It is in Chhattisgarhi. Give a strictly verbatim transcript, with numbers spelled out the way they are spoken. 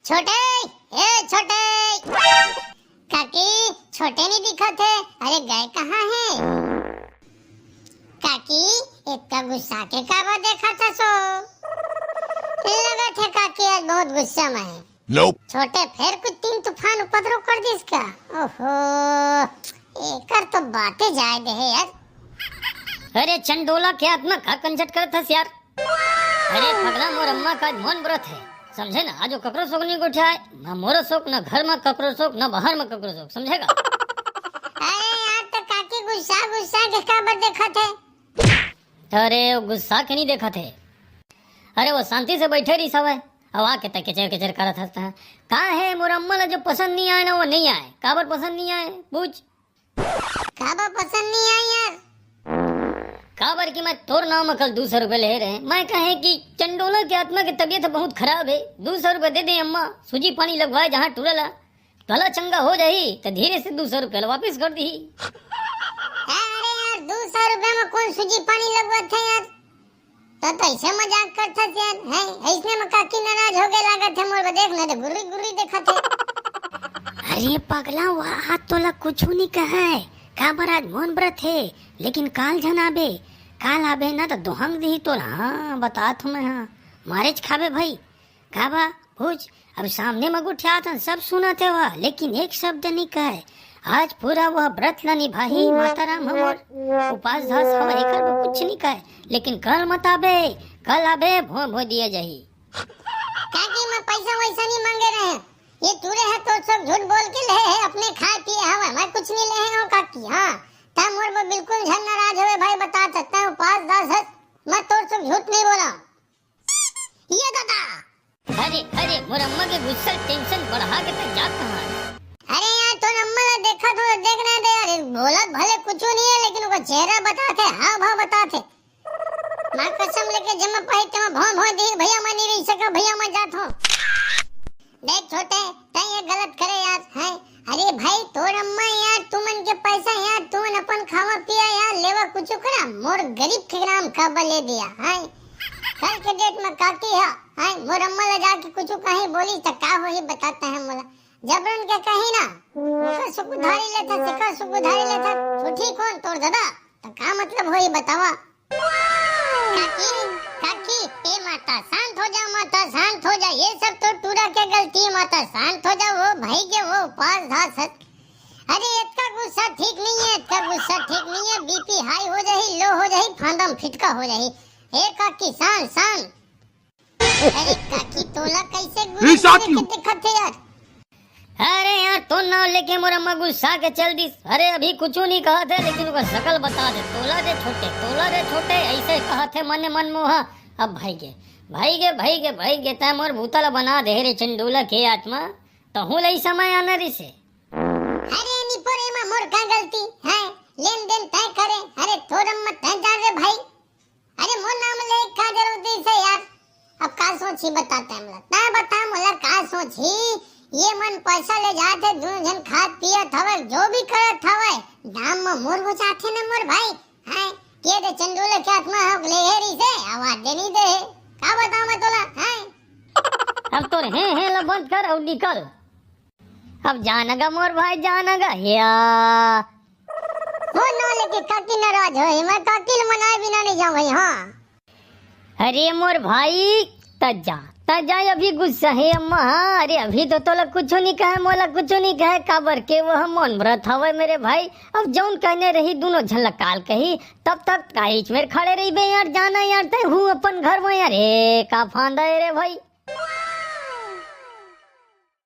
छोटे, ए छोटे। काकी, छोटे नहीं दिखत हे। अरे गए कहाँ हे? काकी, इतना गुस्सा के काबर देखत हस ओ? लगत हे काकी आज बहुत गुस्सा में हे। Nope। छोटे फेर कुछ तीन तूफान उपद्रव कर दिस का? ओहो, एकर तो बाते जाए दे हे यार। अरे चंडोला के आत्मा, का कंजट करत हस यार? अरे पगला, मोर अम्मा का आज मौन व्रत हे, समझे ना? आज वो ककरो सोक नहीं गोठियाए, ना मोरो सोक, ना घर में ककरो सोक, ना बाहर में ककरो सोक, समझे का? अरे यार, तो काकी गुस्सा गुस्सा के काबर देखत हे? अरे वो गुस्सा के नहीं देखत हे, अरे वो शांति से बैठे रहिस हवय, अब आके त केचर केचर करत हस। का हे, मोर अम्मा ला जो पसंद नहीं आए ना, वो नहीं आए। काबर पसंद नहीं आए, पूछ। काबर पसंद नहीं आए यार? काबर कि मैं तोर नाम म कल दू सौ रुपए ले रहे, मैं कहे कि चंडोला के आत्मा के तबीयत बहुत खराब हे, दू सौ रुपए दे दे अम्मा, सूजी पानी लगवाए जहाँ टूरा ला, भला चंगा हो जाही, त धीरे से दू सौ रुपए ला वापिस कर दीही। अरे यार, दू सौ रुपए में कौन सूजी पानी लगवाथे यार? त तो ऐसे मजाक करथस यार, हैं? ऐसने में काकी नाराज हो गए लागत हे मोर बर, देख ना, तो गुर्री गुर्री देखत हे। अरे पगला, वो हा तोला कुछु नहीं कहे, काबर आज मौन व्रत हे, लेकिन काल झन आबे, काल आबे ना तो दोहंग दिही तोला। हाँ, बतात हूँ मैं, हाँ, मारेच खाबे भाई। का बा? पूछ। अब सामने म गोठियात हन, सब सुनत हे वह, लेकिन एक शब्द नहीं कहे। आज पूरा वह व्रत ला निभाही, माता राम हमर उपास धास हवय, एकर बर कुछ नहीं कहे, लेकिन कल मत आबे, कल आबे, भोंय भोंय दिया जाही। काकी, मैं पैसा वैसा नहीं मांगे रहे, ये टूरा हे तोर सोक झूठ बोल के ले हे, अपने खाए पिए हवय, मैं कुछ नहीं ले हे हूँ काकी। हाँ, तैं मोर बर बिल्कुल झन नाराज होवे भाई, बतात हस, तैं उपास धास हस, मैं तोर सोक झूठ नहीं बोला। ये दादा। अरे, अरे, मोर अम्मा के गुस्सा tension बढ़ा के तक जात कहाँ हे? अरे यार, तोर अम्मा ला देखत हो, देख ना दे यार, बोलत भले कुछू नहीं हे, लेकिन ओकर चेहरा बतात हे, हाव भाव बतात हे। माँ कसम लेके जम्मा पाही तेमा भौं भौं दिही, भैया मैं नहीं रह सका, भैया मैं जात हूँ। देख छोटे, तैं ये गलत करे यार, हैं? अरे भाई, तोर अम्मा यार, तुमन के पैसा यार, तुमन अपन खावा पिया यार, लेवा कुछू करा, मोर गरीब के नाम काबर ले दिया, हैं? कल के date में काकी हे, हैं? मोर अम्मा ला जाके कुछू कहीं बोली त का होही बताते हैं मोला। जबरन के कही ना, ओकर सुख उधारी लेथे, सेकर सुख उधारी लेथे, झूठी कौन तोर दादा? त का मतलब होही बतावा? काकी, काकी, ए माता, शांत हो जा माता, शांत हो जा। ये सब तो टूरा के गलती हे माता, शांत हो जा। वो भाई के वो उपास धास हस। अरे, इतना गुस्सा ठीक नहीं हे, इतना गुस्सा ठीक नहीं हे। BP high हो जाही, low हो जाही, फांदा में फिटका हो जाही। ए काकी, शांत, शांत। अरे काकी, तोला कैसे गुरु के दिखत हे यार? अरे यार, तोर नाव लेके मोर अम्मा गुस्सा के चल दिस। अरे अभी कुछू नहीं कहत हे, लेकिन ओकर शकल बतात हे। तोला रे छोटे, तोला रे छोटे, ऐसे कहत हे मने मन मोहा। अब भाई के, भाई के, भाई के, भाई के, तैं मोर भूता ला बना दे रे चंडोला के आत्मा। तहूँ ला ई समय आना रिसे। अरे निपोरे मा मोर का गलती हे? लेन देन तैं करे, अरे तोर अम्मा तैं जान रे भाई। अरे मोर नाम ले का जरूरत हे यार? अब का सोची बताते हमला? तैं बता मोला का सोची? ये मन पैसा ले जात हे, दोनों झन खात पियत हवय, जो भी करत हवय, दाम म मोर हो जाथे न मोर भाई। हैं? के दे चंडोला के आत्मा हक ले हे रिसे, आवाज दे नहीं दे हे। का बताऊं मैं तोला, हैं? अब तोर हे हे ला बंद कर अउ निकल। अब जान गा मोर भाई, जान गा या। हो ना लेके काकी नाराज होही, मैं काकी ल मनाए बिना नहीं जाऊं भाई, हाँ। अरे मोर भाई, त जा, त जा, अभी गुस्सा हे अम्मा, हाँ। अरे अभी तो तोला कुछो नहीं कहे, मोला कुछो नहीं कहे, काबर के वो हम मौन व्रत हवय मेरे भाई। अब जौन कहने रही दोनों झन ला काल कही, तब तक काहीच मेर खड़े रहिबे यार, जाना यार, तैं हूँ अपन घर में यार, ए का फांदा हे रे भाई।